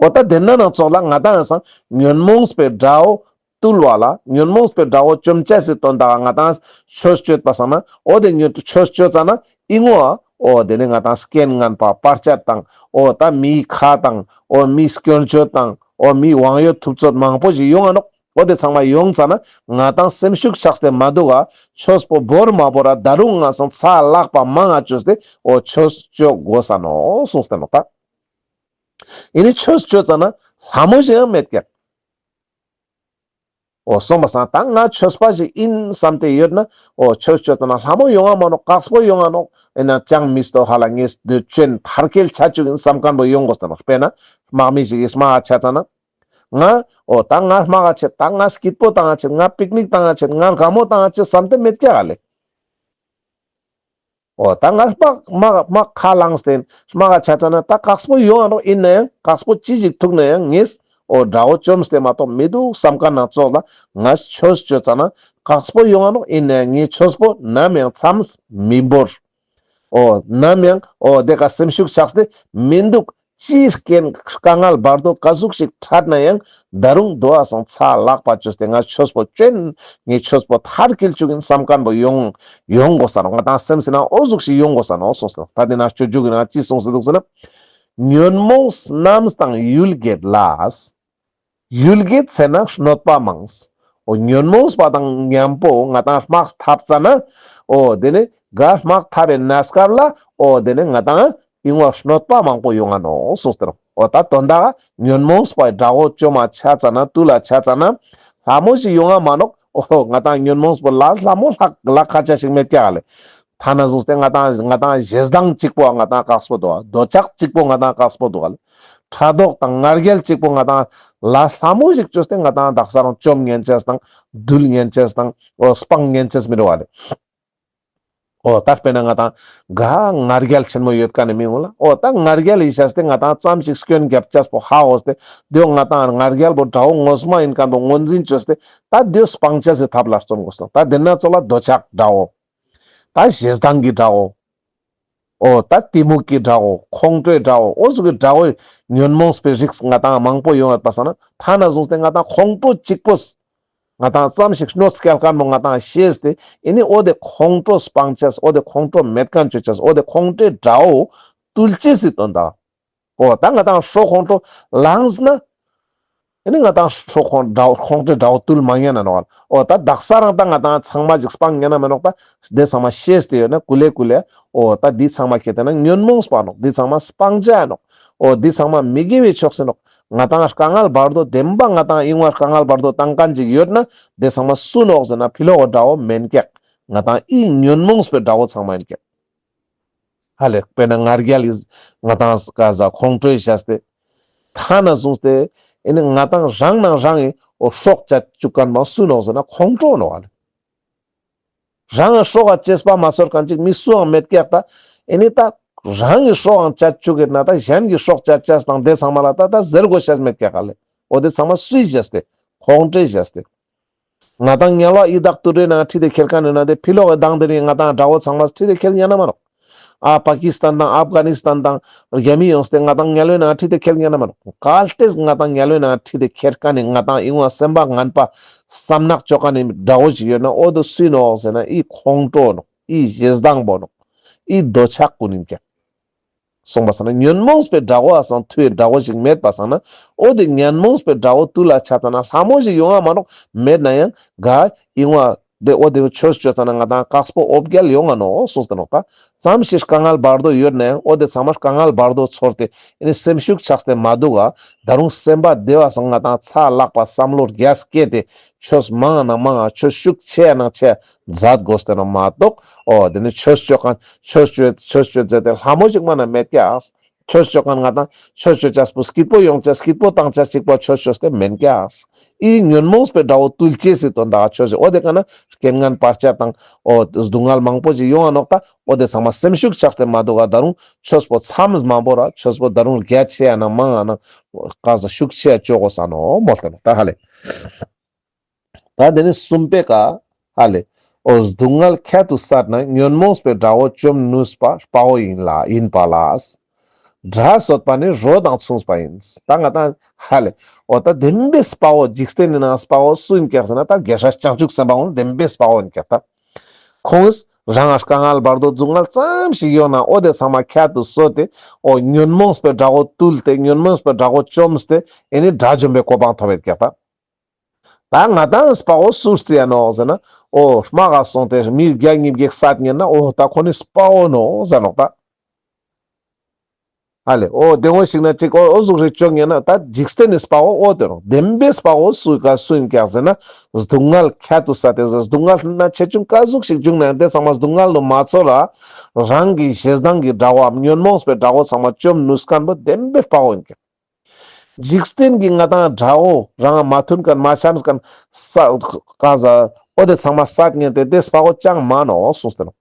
འོ་ད་དེ་ན་ནང་ཙོགས་ལ་ང་དང་ཡང་སང་ཉོན་མོངས་པའི་དགྲ་བོ་བཏུལ་བ་ལ་ཉོན་མོངས་པའི་དགྲ་བོ་བཅོམ་ཅེས་སི་དོན་དག་ང་དང་ཆོས་སྤྱོད་པ་སང་ན་འོ་དེ་ཉོན་ཆོས་སྤྱོད་ཙ་ན་ཨིན་ནོག་འོ་དེ་ནི་ང་དང་རྐྱེན་ངན་པ་བར་ཆད་དང་འོ་ད་མིའི་ཁ་དང་འོ་མིའི་སྐྱོན་བརྗོད་དང་འོ་མིའི་དབང་ཡོད་ཐུབ་ཚོད་མང་པོ་ཞིག་ཡོང་ང་ནོག་འོ་དེ་ཚང་མ་ཡོང་ཙ་ན་ང་དང་སེམས་ཤུགས་ཆག་སྟེ་མ་འདུག་ག་ཆོས་པོ་བོར་མ་བོར་ར་ད་རུང་ང་སང་ཚ་ལག་པ་མང་ང་ཅོས་ཏེ་འོ་ཆོས་སྤྱོད་དགོས་ས་ནོག་གསུངས་ཏེ་ནོག་ད། ཨེ་ནི་ཆོས་སྤྱོད་ཙ་ན་ལྷ་མོ་ཞིག་ཡང་མེད་ཀྱག་འོ་སོང་པ་སང་ད་ང་ཆོས་པ་ཞིག་ཡིན་བསམ་སྟེ་ཡོད་ན་འོ་ཆོས་སྤྱོད་ཙ་ན་ལྷ་མོ་ཡོང་ང་མ་ནོག་དཀགས་པོ་ཡོང་ང་ནོག་ཨེ་ན་ཅང་མི་སྟོ་ཧ་ལ་ངས་འདོད་ཅན་མཐར་སྐྱེལ་ཆ་བཅུག་ཡིན་བསམ་མཁན་པོ་ཡོང་དགོས་ཏེ་ནོག་དཔེར་ན་དམག་མི་ཞིག་གིས་དམག་ག་ཆ་ཙ་ན། ང་འོ་ད་ང་དམག་ག་ཆེད་ད་ང་སྐྱིད་པོ་བཏང་ང་ཆེད་ང་པིག་ནིག་བཏང་ང་ཆེད་ང་དགའ་མོ་བཏང་ང་ཆེད་བསམ་སྟེ་མེད་ཀྱག་ལེ། འོ་ད་ང་དམག་དམག་དམག་ཁ་ལངས་ཏེ་དམག་ག་ཆ་ཙ་ན་ད་དཀགས་པོ་ཡོང་ང་ནོག་ཡིན་ན་ཡང་དཀགས་པོ་ཅི་ཞིག་ཐུག་ན་ཡང་ངས་འོ་དགྲ་བོ་བཅོམ་སྟེ་མ་གཏོགས་མི་འདུག་བསམ་མཁན་ནང་ཙོགས་ལ་ང་ཆོས་སྤྱོད་ཙ་ན་དཀགས་པོ་ཡོང་ང་ནོག་ཡིན་ན་ཡང་ངས་ཆོས་པོ་ནམ་ཡང་མཚམས་མི་བོར། འོ་ནམ་ཡང་འོ་དེ་ཀ་སེམས་ཤུགས་ཆག་སྟེ་མི་འདུག་ཅི་རྐྱེན་དཀའ་ངལ་བར་དོ་ག་ཟུག་ཞིག་འཕྲད་ན་ཡང་ད་རུང་དོ་བ་སང་ཚ་ལག་པ་བཅོས་ཏེ་ང་ཆོས་པོ་བཅོན་ངས་ཆོས་པོ་མཐར་སྐྱེལ་བཅུག་ཡིན་བསམ་མཁན་པོ་ཡོང་ཡོང་དགོས་ས་ནོག་ང་དང་སེམས་སི་ནང་འོ་ཟུག་ཞིག་ཡོང་དགོས་ས་ནོག་གསུངས་སོ། ད་དེ་ན་སྤྱོད་འཇུག་གི་ནང་ཅི་གསུངས་སེ་འདུག་ཟེར་ན། ཉོན་མོངས་རྣམས་དང་ཡུལ་བརྒྱད་ལ། ཡུལ་བརྒྱད་ཟེར་ན་གནོད་པ་མང་། འོ་ཉོན་མོངས་པ་དང་མཉམ་པོ་ང་དང་དམག་འཐབ་ཙ་ན། འོ་དེ་ནི་ག་དམག་འཐབ་པའི་གནས་སྐབས་ལ་འོ་དེ་ནི་ང་དང་ཨིན་བ་གནོད་པ་མང་པོ་ཡོང་ང་ནོག་གསུངས་ཏེ་རོ། འོ་ད་དོན་དག་ཉོན་མོངས་པའི་དགྲ་བོ་བཅོམ་མ་ཆ་ཙ་ན་བཏུལ་ལ་ཆ་ཙ་ན་ལྷ་མོ་ཞིག་ཡོང་ང་མ་ནོག་འོ་ང་དང་ཉོན་མོངས་པོ་ལ་ལྷ་མོ་ལྷག་ལ་ཁ་ཆ་ཞིག་མེད་ཀྱག་ལེ། ཐ་ན་བཟུང་སྟེ་ང་དང་ང་དང་ཞེ་སྡང་གཅིག་པོ་ང་དང་དཀགས་པོ་འདུག་འདོད་ཆགས་གཅིག་པོ་ང་དང་དཀགས་པོ་འདུག་ལེ། ཕྲག་དོག་དང་ང་རྒྱལ་གཅིག་པོ་ང་དང་ལ་ལྷ་མོ་ཞིག་བཅོས་ཏེ་ང་དང་དག་ས་རང་བཅོམ་ཉན་ཅེས་དང་འདུལ་ཉན་ཅེས་དང་འོ་སྤང་ཉན་ཅེས་མི་འདུག་ལེ། འོ་ད་དཔེར་ན་ང་དང་ག་ང་རྒྱལ་ཆེན་མོ་ཡོད་མཁན་ནི་མི་འོ་ལ་འོ་ད་ང་རྒྱལ་ཡི་ཤས་ཏེ་ང་དང་ཙམ་ཞིག་སྐྱོན་རྒྱབ་ཅེས་པོ་ཧ་འོ་སྟེ་དེའོ་ང་དང་ང་རྒྱལ་པོ་དགྲ་བོ་ངོ་མ་ཡིན་མཁན་པོ་ངོས་འཛིན་བཅོས་ཏེ་ད་དེའོ་སྤང་ཅེས་སི་ཐབས་ལ་བརྩོན་དགོས་སོ། ད་དེ་ན་ཙོགས་ལ་འདོད་ཆགས་དགྲ་བོ། ད་ཞེ་སྡང་གི་དགྲ་བོ། འོ་ད་གཏི་མུག་གི་དགྲ་བོ་ཁོང་ཁྲོའི་དགྲ་བོ་འོ་ཟུག་གི་དགྲ་བོའི་ཉོན་མོངས་པའི་རིགས་ང་ཏང་མང་པོ་ཡོང་ཡོད་པ་སང་ན་ཐ་ན་བཟུང་སྟེ་ང་ཏང་ཁོང་ཁྲོ་གཅིག་པོས་ང་ཏང་ཙམ་ཞིག་གནོད་སྐྱེལ་མཁན་པོ་ང་ཏང་ཤེས་ཏེ་ཨེ་ནི་འོ་དེ་ཁོང་ཁྲོ་སྤང་ཅེས་འོ་དེ་ཁོང་ཁྲོ་མེད་མཁན་ཅོ་ཅེས་འོ་དེ་ཁོང་ཁྲོའི་དགྲ་བོ་བཏུལ་ཅེས་སི་དོན་དག་འོ་ད་ང་ཏང་ཧྲོ་ཁོང་ཁྲོ་ལངས་ན། ཨེ་ནི་ང་ཏང་ཧྲོ་ཁོང་དགྲ་ཁོང་ཁྲོའི་དགྲ་བོ་བཏུལ་མ་ཉན་ན་ནོག་འོ་ད་དག་ས་རང་ད་ང་ཏང་ཚང་མ་ཞིག་སྤང་ཉན་ན་མི་ནོག་ད་དེ་ཚང་མ་ཤེས་ཏེ་ཡོད་ན་ཀུ་ལེ་ཀུ་ལེ་འོ་ད་དེ་ཚང་མ་ཁྱེད་དེ་ན་ཉོན་མོངས་པ་ནོག་དེ་ཚང་མ་སྤང་བྱ་ནོག་འོ་དེ་ཚང་མ་མི་དགེ་བའི་ཕྱོགས་སུ་ནོག་ང་ཏང་དཀའ་ངལ་བར་དོ་བདེན་པ་ང་ཏང་ཨིན་བ་དཀའ་ངལ་བར་དོ་བཏང་མཁན་ཅིག་ཡོད་ན་དེ་ཚང་མ་སུ་ནོག་ཟེར་ན་ཕི་ལོག་གི་དགྲ་བོ་མེན་ཀྱག་ང་ཏང་ཨི་ཉོན་མོངས་པའི་དགྲ་བོ་ཚང་མ་ཨིན་ཀྱག་ཧ་ལེ། དཔེར་ན་ང་རྒྱལ་ལི་ང་ཏང་ཀ་ཟ་ཁོང་ཁྲོའི་བྱས་ཏེ། ཐ་ན་བཟུང་སྟེ་ཨེ་ནི་ང་ཏང་རང་ནང་རང་ངི་འོ་སྲོག་བཅད་བཅུག་མཁན་མ་སུ་ནོག་ཟེར་ན་ཁོང་ཁྲོ་ནོག་ཧ་ལེ། རང་ངི་སྲོག་ག་གཅེས་པ་མ་ཚོར་མཁན་ཅིག་མི་སུའང་མེད་ཀྱག་ད། ཨེ་ནི་ད་རང་ངི་སྲོག་ཨང་བཅད་བཅུག་གི་ན་ད་གཞན་གྱི་སྲོག་བཅད་བཅད་དང་དེ་ཚང་མ་ལ་ད་ད་ཟེར་དགོས་ཤེས་མེད་ཀྱག་ཧ་ལེ། འོ་དེ་ཚང་མ་སུའི་བྱས་ཏེ་ཁོང་ཁྲོའི་བྱས་ཏེ། ང་ཏང་དམྱལ་བ་ཡི་དྭགས་དུད་འགྲོའི་ནང་ཁྲིད་དེ་ཁྱེར་མཁན་ཡིན་ན་དེ་ཕི་ལོག་གི་མདང་དེ་རིང་ང་ཏང་དགྲ་བོ་ཚང་མ་ཁྲིད་དེ་ཁྱེར་ཉན་ན་མ་ནོག་ཨ་པ་ཀི་སི་ཐན་དང་ཨབ་གྷ་ནི་སི་ཐན་དང་རྒྱ་མི་ཡོངས་ཏེ་ང་ཏང་དམྱལ་བའི་ནང་ཁྲིད་དེ་ཁྱེར་ཉན་ན་མ་ནོག་གལ་ཏེ་ང་ཏང་དམྱལ་བའི་ནང་ཁྲིད་དེ་ཁྱེར་མཁན་ནི་ང་ཏང་ཨིན་བ་སེམས་པ་ངན་པ་སམ་ནག་ཅོ་མཁན་ནི་དགྲ་བོ་ཞིག་ཡོད་ན་འོ་དོ་སུའི་ནོག་ཟེར་ན་ཨི་ཁོང་ཁྲོ་ནོག་ཨི་ཞེ་སྡང་པོ་ནོག་ཨི་འདོད་ཆགས་ཀུན་ཡིན་ཀྱག་སོང་པ་སང་ན་ཉོན་མོངས་པའི་དགྲ་བོ་ཨ་སང་ཐུའི་དགྲ་བོ་ཞིག་མེད་པ་སང་ན་འོ་དེ་ཉོན་མོངས་པའི་དགྲ་བོ་བཏུལ་ལ་ཆ་ཙ་ན་ལྷ་མོ་ཞིག་ཡོང་ང་མ་ནོག་མེད་ན་ཡང་ག་ཨིན་བ་དེ་འོ་དེ་ཆོས་ཅོ་ཙ་ན་ང་ཏང་དཀགས་པོ་འོ་བརྒྱལ་ཡོང་ང་ནོག་གསུངས་ཏེ་ནོག་ད་ཙམ་ཞིག་དཀའ་ངལ་བར་དོ་ཡོད་ན་ཡང་འོ་དེ་ཚང་མ་དཀའ་ངལ་བར་དོ་ཚོར་ཏེ་ཨེ་ནི་སེམས་ཤུགས་ཆགས་ཏེ་མ་འདུག་ག་ད་རུང་སེམས་པ་བདེ་བ་སང་ང་ཏང་ཚ་ལག་པ་བསམ་བློ་རྒྱ་སྐྱེད་དེ་ཆོས་མང་ན་མང་ང་ཆོས་ཤུགས་ཆེ་ན་ཆེ་མཛད་དགོས་ཏེ་ནོག་མ་གཏོགས་འོ་དེ་ནི་ཆོས་ཅོ་མཁན་ཆོས་ཅོ་ཆོས་ཅོ་མཛད་དེ་ལྷ་མོ་ཞིག་མ་ན་མེད་ཀྱག་ཆོས་ཅོ་མཁན་ང་ཏང་ཆོས་ཅོ་ཅེས་པོ་སྐྱིད་པོ་ཡོང་ཅེས་སྐྱིད་པོ་བཏང་ཅེས་གཅིག་པ་ཆོས་ཅོས་ཏེ་མེན་ཀྱག་ཨི་ཉོན་མོངས་པའི་དགྲ་བོ་བཏུལ་ཅེས་སི་དོན་དག་ཆོས་ཅོ་འོ་དེ་ཀ་ན་རྐྱེན་ངན་བར་ཆད་དང་འོ་སྡུག་བསྔལ་མང་པོ་ཞིག་ཡོང་ང་ནོག་ད་འོ་དེ་ཚང་མ་སེམས་ཤུགས་ཆགས་ཏེ་མ་འདུག་ག་ད་རུང་ཆོས་པོ་མཚམས་མང་པོ་ར་ཆོས་པོ་ད་རུང་རྒྱ་ཆེ་ཡ་ན་མང་ང་ན་ཀ་ས་ཤུགས་ཆེ་ཡ་ཅོ་དགོས་ས་ནོག་མོལ་ཏེ་ནོག་ད་ཧ་ལེ། ད་དེ་ནི་གསུམ་པའི་ཀ་ཧ་ལེ། འོ་སྡུག་བསྔལ་ཁྱད་དུ་བསད་ན་ཉོན་མོངས་པའི་དགྲ་བོ་བཅོམ་ནུས་པ་དཔའ་བོ་ཡིན་ལ་ཡིན་པ་ལ། དགྲ་གསོད་པ་ནི་རོ་དང་མཚུངས་པ་ཡིན། ད་ང་ཏང་ཧ་ལེ། འོ་ད་བདེན་པའི་དཔའ་བོ་འཇིག་རྟེན་ནི་ནང་དཔའ་བོ་སུ་ཡིན་ཀྱག་ཟེར་ན་ད་རྒྱལ་སྲས་བྱང་ཆུབ་སེམས་དཔའ་ཁོང་བདེན་པའི་དཔའ་བོ་ཡིན་ཀྱག་ད། ཁོང་རང་ང་དཀའ་ངལ་བར་དོ་སྡུག་བསྔལ་ཙམ་ཞིག་ཡོང་ན་འོ་དེ་ཚང་མ་ཁྱད་དུ་གསོད་དེ་འོ་ཉོན་མོངས་པའི་དགྲ་བོ་བཏུལ་ཏེ་ཉོན་མོངས་པའི་དགྲ་བོ་བཅོམ་སྟེ་ཨེ་ནི་དགྲ་བཅོམ་པའི་གོ་འཕང་ཐོབ་ཡོད་ཀྱག་ད། ད་ང་ཏང་དཔའ་བོ་སུ་རྩི་ཡ་ནོག་ཟེར་ན། འོ་དམག་ག་སོང་སྟེ་མི་བརྒྱ་ཉིས་བརྒྱ་བསད་ཉན་ན་འོ་ད་ཁོ་ནི་དཔའ་བོ་ནོག་ཟེར་ནོག་ད། ཧ་ལེ་འོ་དེ་འོ་ཞིག་ན་ཅིག་འོ་འོ་ཟུག་རེ་ཅོ་ཉན་ན་ད་འཇིག་རྟེན་ནི་དཔའ་བོ་འོ་དེ་རུང་བདེན་པའི་དཔའ་བོ་སུ་ག་སུ་ཡིན་ཀྱག་ཟེར་ན། སྡུག་བསྔལ་ཁྱད་དུ་བསད་དེ་ཟེར་སྡུག་བསྔལ་ན་ཆེ་ཆུང་ག་ཟུག་ཞིག་བྱུང་ན་ཡང་དེ་ཚང་མ་སྡུག་བསྔལ་ལོ་མ་ཚོར་ར། རང་གི་ཞེ་སྡང་གི་དགྲ་བོའམ་ཉོན་མོངས་པའི་དགྲ་བོ་ཚང་མ་བཅོམ་ནུས་མཁན་པོ་བདེན་པའི་དཔའ་བོ་ཡིན་ཀྱག་འཇིག་རྟེན་གྱི་ང་ཏང་དགྲ་བོ་རང་མ་མཐུན་མཁན་མ་འཆམས་མཁན་ས་ཀ་ཟ་འོ་དེ་ཚང་མ་བསད་ཉན་ཏེ་དེ་དཔའ་བོ་ཅང་མ་ནོག་གསུངས་ཏེ་ནོག་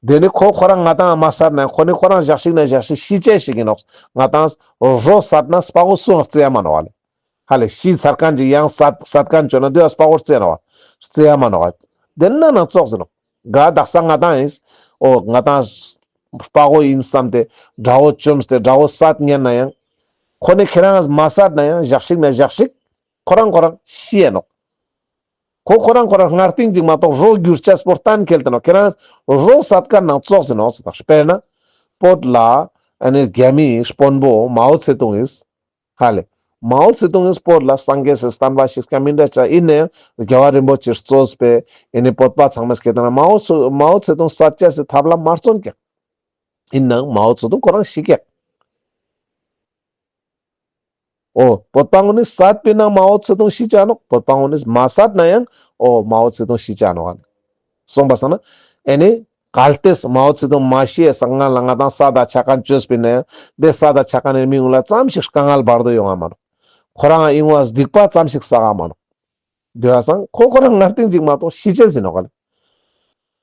དེ་ནི་ཁོ་ཁོ་རང་ང་ཏང་མ་བསད་ན་ཁོ་ནི་ཁོ་རང་ཞག་ཞིག་ན་ཞག་ཞིག་ཤི་ཅེས་ཤིག་ཡིན་ནོག་ང་ཏང་རོ་བསད་ན་དཔའ་བོ་སུའང་རྩི་ཡ་མ་ནོག་ཧ་ལེ། ཧ་ལེ་ཤི་ཚར་མཁན་ཅིག་ཡང་བསད་བསད་མཁན་བྱུང་ན་དེ་བ་དཔའ་བོ་རྩི་ཡ་ནོག་རྩི་ཡ་མ་ནོག་དེ་ན་ན་ཙོགས་ཟེར་ནོག་ག་དག་ས་ང་ཏང་ཡིན། འོ་ང་ཏང་དཔའ་བོ་ཡིན་བསམ་སྟེ་དགྲ་བོ་བཅོམ་སྟེ་དགྲ་བོ་བསད་ཉན་ན་ཡང་། ཁོ་ནི་ཁྱེད་རང་མ་བསད་ན་ཡང་ཞག་ཞིག་ན་ཞག་ཞིག་ཁོ་རང་ཁོ་རང་ཤི་ཡ་ནོག་ཁོ་ཁོ་རང་ཁོ་རང་སྔར་སྟིང་ཅིག་མ་གཏོགས་རོ་འགྱུར་ཅེས་པོ་གཏན་འཁེལ་ཏེ་ནོག་ཁྱེད་རང་རོ་བསད་མཁན་ནང་ཙོགས་ཟེར་ནོག་ཟེར་ཏེ་དཔེར་ན། བོད་ལ་ཨ་ནི་རྒྱ་མིའི་དཔོན་པོ་མའོ་ཙེ་ཏུང་ཡིས། ཧ་ལེ། མའོ་ཙེ་ཏུང་ངིས་བོད་ལ་སངས་རྒྱས་སི་བསྟན་པ་ཞིག་ཀ་མི་འདྲ་ཆ་ཡིན་ན་ཡང་རྒྱལ་བ་རིན་པོ་ཆེས་གཙོས་པའི་ཨེ་ནི་བོད་པ་ཚང་མས་སྐད་དང་མའོ་ཙེ་མའོ་ཙེ་ཏུང་བསད་ཅེས་སི་ཐབས་ལ་མ་བརྩོན་ཀྱག་ཡིན་ནའང་མའོ་ཙེ་ཏུང་ཁོ་རང་ཤི་ཀྱག་འོ་བོད་པ་ངོ་ནི་བསད་པའི་ནང་མའོ་ཙེ་ཏུང་ཤི་ཅ་ནོག་བོད་པ་ངོ་ནི་མ་བསད་ན་ཡང་འོ་མའོ་ཙེ་ཏུང་ཤི་ཅ་ནོག་ཨ་ནི། སོང་པ་སང་ན་ཨེ་ནི། གལ་ཏེ་མའོ་ཙེ་ཏུང་མ་ཤི་ཡའི་སྔན་ལ་ང་ཏང་ས་དང་ཆ་མཁན་བཅོས་པིན་ན་ཡང་དེ་ས་དང་ཆ་མཁན་ནི་མི་ངུ་ལ་ཙམ་ཞིག་དཀའ་ངལ་བར་དོ་ཡོང་ང་མ་ནོག་ཁོ་རང་ཨིན་བ་སྡིག་པ་ཙམ་ཞིག་བསགས་ང་མ་ནོག་དེ་བ་སང་ཁོ་ཁོ་རང་ངར་སྟིང་ཅིག་མ་གཏོགས་ཤི་ཅེས་ཟེར་ནོག་ག་ལེ།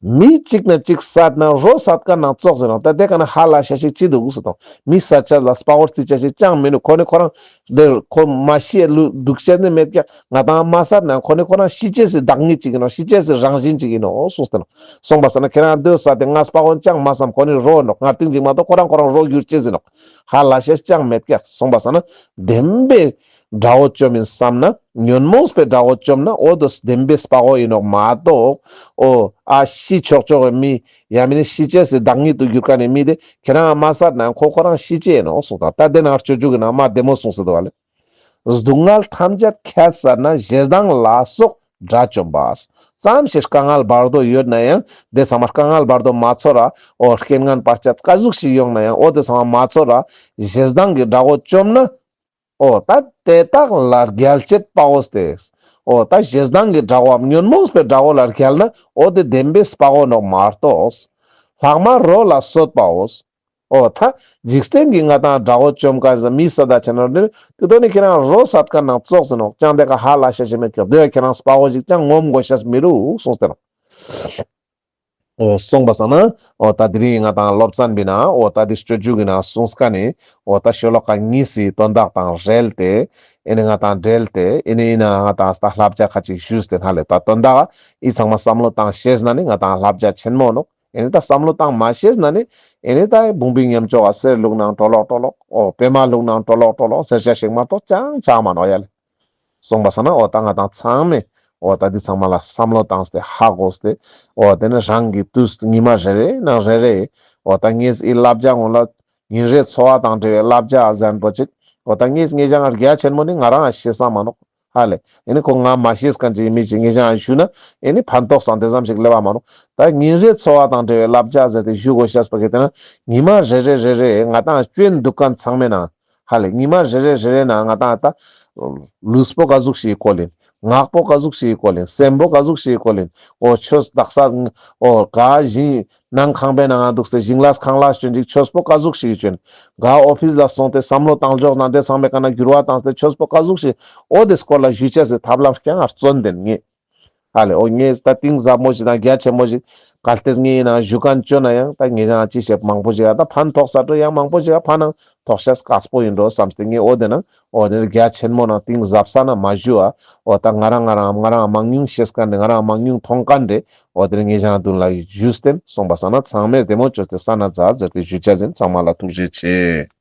མི་གཅིག་ན་གཅིག་སད་ན་རོ་སད་ཁན་ནང་ཙོགས་ཟེར་ནོག། ད་དེ་ཀ་ན་ཧ་ལས་ཤེས་ཤིག་ཅི་འདུག་ཟེར་དང་། མི་སད་ཅེས་ལ་སྤ་བོ་རྩི་ཅེས་ཤིག་ཅང་མི་ནུག། ཁོ་ནི་ཁོ་རང་དེ་ཁོ་མ་ཤི་ལུ་འདུག་ཅེས་ནི་མེད་ཀྱག། ང་དང་མ་སད་ན་ཁོ་ནི་ཁོ་རང་ཤི་ཅེས་སི་བདག་ཉིད་ཅིག་ཨིན་ནོག། ཤི་ཅེས་སི་རང་བཞིན་ཅིག་ཨིན་ནོག་གསུངས་ཏེ་ནོག། སོང་པ་སང་ན་ཁྱེ་རང་དེ་སད་དེ་ང་སྤ་བོ་ཅང་མ་སམ། ཁོ་ནི་རོ་ནོག། ང་རྟིང་ཅིག་མ་གཏོགས་ཁོ་རང་ཁོ་རང་རོ་གྱུར་ཅེས་ཨིན་ནོག། ཧ་ལས་ཤེས་ཅང་མེད་ཀྱག། སོང་པ་སང་ན་བདེན་པའི་དགྲ་བོ་བཅོམ་ཨིན་སམ་ན། ཉོན་མོངས་པའི་དགྲ་བོ་བཅོམ་ན་འོ་དོ་བདེན་པའི་སྤ་བོ་ཨིན་ནོག་མ་གཏོགས། འོ་ཨ་ཤི་ཆོག་ཆོག་གི་མི་ཡང་མིན་ན་ཤི་ཅེས་སི་བདག་ཉིད་དུ་གྱུར་ཁན་ནི་མི་དེ་ཁྱེ་རང་མ་སད་ན་ཁོ་ཁོ་རང་ཤི་ཅེས་ཨིན་ནོག་གསུངས་ཏེ། ད་དེ་ནང་སྤྱོད་འཇུག་གི་ནང་མ་བདེ་མོ་གསུངས་ཏེ་འདུག་པ་ལེ། སྡུག་བསྔལ་ཐམས་ཅད་ཁྱད་བསད་ནས། ཞེ་སྡང་ལ་སོགས་དགྲ་བཅོམ་པ། ཙམ་ཞིག་དཀའ་ངལ་བར་དོ་ཡོད་ན་ཡང་དེ་ཚང་མ་དཀའ་ངལ་བར་དོ་མ་ཚོར་ར། འོ་རྐྱེན་ངན་བར་ཆད་ཀ་ཟུག་ཞིག་ཡོང་ན་ཡང་འོ་དེ་ཚང་མ་མ་ཚོར་ར། ཞེ་སྡང་གི་དགྲ་བོ་བཅོམ་ན། འོ་ད་དེ་དག་ལ་རྒྱལ་བྱེད་དཔའ་བོ་སྟེ། འོ་ད་ཞེ་སྡང་གི་དགྲ་བོའམ་ཉོན་མོངས་པའི་དགྲ་བོ་ལ་རྒྱལ་ན་འོ་དེ་བདེན་པའི་སྤ་བོ་ནོག་མ་གཏོགས། ལྷག་མ་རོ་ལ་གསོད་པའོ། འོ་ད་འཇིག་རྟེན་གྱི་ང་དང་དགྲ་བོ་བཅོམ་ཁན་ཟེར་མི་སད་ད་ཆ་ན་དེ་དོ་ནི་ཁྱེ་རང་རོ་སད་ཁན་ནང་ཙོགས་ཟེར་ནོག། ཅང་དེ་ཀ་ཧ་ལས་ཤེས་ཤིག་མེད་ཀྱག། དེ་ཡང་ཁྱེ་རང་སྤ་བོ་ཞིག་ཅང་ངོམ་དགོས་ཤེས་མི་རུག་གསུངས་ཏེ་ནོག། འོ་སོང་པ་སང་ན་འོ་ད་དེ་རིང་ང་དང་སློབ་ཚན་པའི་ནང་འོ་ད་དེ་སྤྱོད་འཇུག་གི་ནང་གསུངས་ཁན་ནི་འོ་ད་ཤོ་ལོ་ཀ་གཉིས་སི་དོན་དག་དང་འབྲེལ་ཏེ་ཨེ་ནི་ང་དང་འབྲེལ་ཏེ་ཨེ་ནི་ཨིན་ན་ང་དང་ད་བསླབ་བྱ་ཁ་ཅིག་ཞུས་ཏེ་ཧ་ལས་ད་དོན་དག་འི་ཚང་མ་བསམ་བློ་བཏང་ཤེས་ན་ནི་ང་དང་བསླབ་བྱ་ཆེན་མོ་ནོག། ཨེ་ནི་ད་བསམ་བློ་བཏང་མ་ཤེས་ན་ནི་ཨེ་ནི་ད་བུང་བུའི་ཉམས་ཅོག་ག་གསེར་བླུགས་ནའང་གྲོ་ལོག་གྲོ་ལོག། འོ་པད་མ་བླུགས་ནའང་གྲོ་ལོག་གྲོ་ལོག་ཟེར་ཅེས་ཤིག་མ་གཏོགས་ཅང་ཆགས་མ་ནོག་ཡ་ལེ། སོང་པ་སང་ན་འོ་ད་ང་དང་ཚང་མས་འོ་ད་འི་ཚང་མ་ལ་བསམ་བློ་བཏང་སྟེ་ཧ་གོ་སྟེ་འོ་དེ་ནི་རང་གི་དུས་ཉི་མ་རེ་རེ་ནང་རེ་རེ་འོ་ད་ངས་འི་བསླབ་བྱ་ངོ་ལ་ཉིན་རེའི་འཚོ་བ་དང་འབྲེལ་བའི་བསླབ་བྱ་ཟེར་ཁན་པོ་ཅིག། འོ་ད་ངས་ངེད་ཅག་རྒྱ་ཆེན་མོ་ནི་ང་རང་ང་ཤེས་ས་མ་ནོག། ཧ་ལས། ཨེ་ནི་ཁོ་ང་མ་ཤེས་ཁན་ཅིག་མི་ཅིག་ངེད་ཅག་ཞུ་ན་ཨེ་ནི་ཕན་ཐོགས་སང་དེ་ཙམ་ཞིག་སླེབས་པ་མ་ནོག། ད་ཉིན་རེའི་འཚོ་བ་དང་འབྲེལ་བའི་བསླབ་བྱ་ཟེར་ཏེ་ཞུ་དགོས་ཤེས་པ་གལ་ཏེ་ན་ཉི་མ་རེ་རེ་རེ་རེ་ང་དང་སྐྱོན་འདུག་ཁན་ཚང་མའི་ནང་ཧ་ལས་ཉི་མ་རེ་རེ་རེ་རེ་ནང་ང་དང་ད་ལུས་པོ་ག་ཟུག་ཞིག་གི་སྐོལ་ཡིན། ངག་པོ་ག་ཟུག་ཞིག་གི་སྐོལ་ཡིན། སེམས་པོ་ག་ཟུག་ཞིག་གི་སྐོལ་ཡིན། འོ་ཆོས་དག་ས་འོ་ག་ཞིང་ནང་ཁང་པའི་ནང་ང་འདུག་སྟེ་ཞིང་ལས་ཁང་ལས་སྐྱོན་ཅིག་ཆོས་པོ་ག་ཟུག་ཞིག་གི་སྐྱོན། ག་ཨོ་ཕིས་ལ་སོང་སྟེ་བསམ་བློ་བཏང་ཕྱོགས་ནང་དེ་ཚང་མའི་ཀ་ན་འགྱུར་བ་བཏང་སྟེ་ཆོས་པོ་ག་ཟུག་ཞིག་འོ་དེ་སྐོར་ལ་ཞུ་ཅེས་སི་ཐབས་ལམ་རྐྱང་ང་བརྩོན་ཏེ་ངས། ཧ་ལས་འོ་ངས་ད་གཏིང་ཟབ་མོ་ཞིག་དང་རྒྱ་ཆེན་མོ་ཞིག་གལ་ཏེ་ངས་ཡིན་ན་ཞུ་ཁན་བཅོ་ན་ཡང་ད་ངེད་ཅག་ཅི་བྱེད་མང་པོ་ཞིག་ཨ་ད་ཕན་ཐོགས་ས་འགྲོ་ཡང་མང་པོ་ཞིག་ཨ་ཕན་ནང་ཐོགས་ཤེས་དཀགས་པོ་ཡིན་འགྲོ་བསམ་སྟེ་ངས་འོ་དེ་ནང་འོ་དེ་རྒྱ་ཆེན་མོ་ནང་གཏིང་ཟབ་ས་ན་མ་ཞུ་ཨ། འོ་ད་ང་རང་ང་རང་ང་རང་མང་ཉུང་ཤེས་ཁན་རེ་ང་རང་མང་ཉུང་མཐོང་ཁན་རེ་འོ་དེ་ངེད་ཅག་མདུན་ལ་ཞུས་ཏེ་སོང་པ་སང་ན་ཚང་མས་བདེ་མོ་བཅོས་ཏེ་ས་ན་མཛད་ཟེར་ཏེ་ཞུ་ཅེས་ཡིན། ཚང་མ་ལ་ཐུགས་རྗེ་ཆེ།